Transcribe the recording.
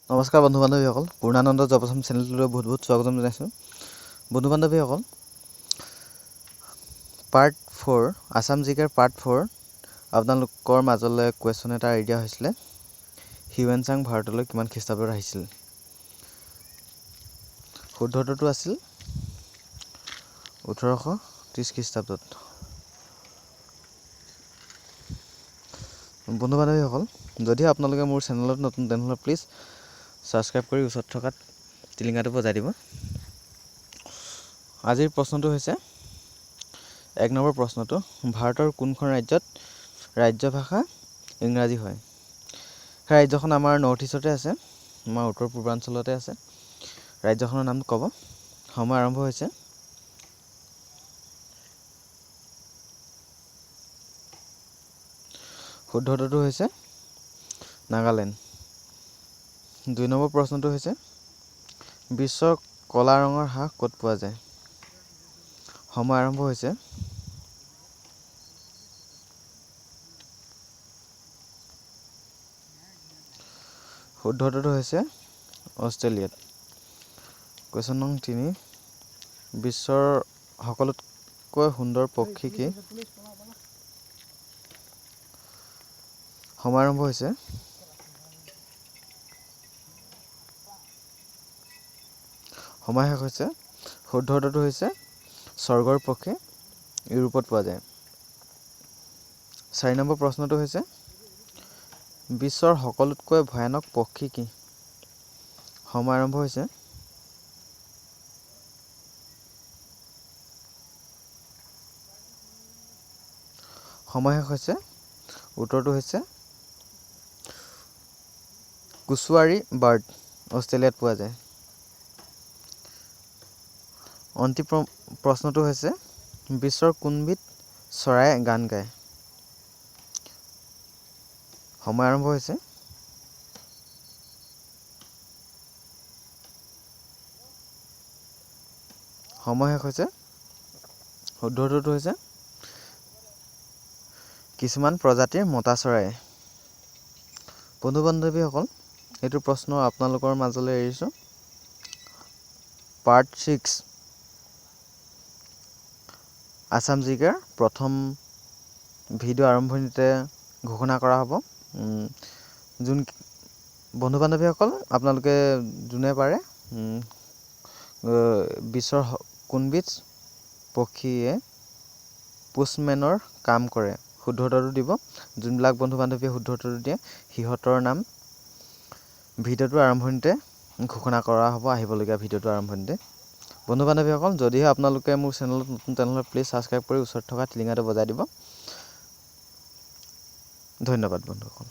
নমস্কাৰ বন্ধু বান্ধৱীসকল, পূৰ্ণানন্দ জব আছাম চেনেলটোলৈ বহুত বহুত স্বাগতম জনাইছোঁ। বন্ধু বান্ধৱীসকল, পাৰ্ট 4 আছাম জিকেৰ পাৰ্ট 4 আপোনালোকৰ মাজলৈ কুৱেশ্যন এটা এৰি দিয়া হৈছিলে, হিউৱেন চাং ভাৰতলৈ কিমান খ্ৰীষ্টাব্দত আহিছিল? শুদ্ধটো আছিল 1830 খ্ৰীষ্টাব্দত। বন্ধু বান্ধৱীসকল, যদি আপোনালোকে মোৰ চেনেলত নতুন তেনেহ'লে প্লিজ ছাবস্ক্ৰাইব কৰি ওচৰত থকা টিলিঙাটো বজাই দিব। আজিৰ প্ৰশ্নটো হৈছে 1 নম্বৰ প্ৰশ্নটো, ভাৰতৰ কোনখন ৰাজ্যত ৰাজ্য ভাষা ইংৰাজী হয়? সেই ৰাজ্যখন আমাৰ নৰ্থ ইষ্টতে আছে, আমাৰ উত্তৰ পূৰ্বাঞ্চলতে আছে। ৰাজ্যখনৰ নাম ক'ব। সময় আৰম্ভ হৈছে। শুদ্ধটো হৈছে নাগালেণ্ড। 2 নম্বৰ প্ৰশ্নটো হৈছে, বিশ্বৰ ক'লা ৰঙৰ হাঁহ ক'ত পোৱা যায়? সময় আৰম্ভ হৈছে। শুদ্ধটো হৈছে অষ্ট্ৰেলিয়াত। কুৱেশ্যন নং 3, বিশ্বৰ সকলোতকৈ সুন্দৰ পক্ষী কি? সময় আৰম্ভ হৈছে। সময় শেষ হৈছে। শুদ্ধ উত্তৰটো হৈছে স্বৰ্গৰ পক্ষী, ইউৰোপত পোৱা যায়। 4 নম্বৰ প্ৰশ্নটো হৈছে, বিশ্বৰ সকলোতকৈ ভয়ানক পক্ষী কি? সময় আৰম্ভ হৈছে। সময় শেষ হৈছে। উত্তৰটো হৈছে কুচুৱাৰী বাৰ্ড, অষ্ট্ৰেলিয়াত পোৱা যায়। অন্তিম প্ৰশ্নটো হৈছে, বিশ্বৰ কোনবিধ চৰাইয়ে গান গায়? সময় আৰম্ভ হৈছে। সময় শেষ হৈছে। শুদ্ধটো হৈছে কিছুমান প্ৰজাতিৰ মতা চৰাই। বন্ধু বান্ধৱীসকল, এইটো প্ৰশ্ন আপোনালোকৰ মাজলৈ এৰিছোঁ। পাৰ্ট 6 আছাম জিকেৰ প্ৰথম ভিডিঅ' আৰম্ভণিতে ঘোষণা কৰা হ'ব। যোন বন্ধু বান্ধৱীসকল, আপোনালোকে যোনে পাৰে বিশ্বৰ কোনবিধ পক্ষীয়ে পোষ্টমেনৰ কাম কৰে শুদ্ধ উত্তৰটো দিব। যোনবিলাক বন্ধু বান্ধৱীয়ে শুদ্ধ উত্তৰটো দিয়ে সিহঁতৰ নাম ভিডিঅ'টোৰ আৰম্ভণিতে ঘোষণা কৰা হ'ব, আহিবলগীয়া ভিডিঅ'টোৰ আৰম্ভণিতে। বন্ধু বান্ধৱীসকল, যদিহে আপোনালোকে মোৰ চেনেলত নতুন তেনেহ'লে প্লিজ ছাবস্ক্ৰাইব কৰি ওচৰত থকা টিলিঙাটো বজাই দিব। ধন্যবাদ বন্ধুসকল।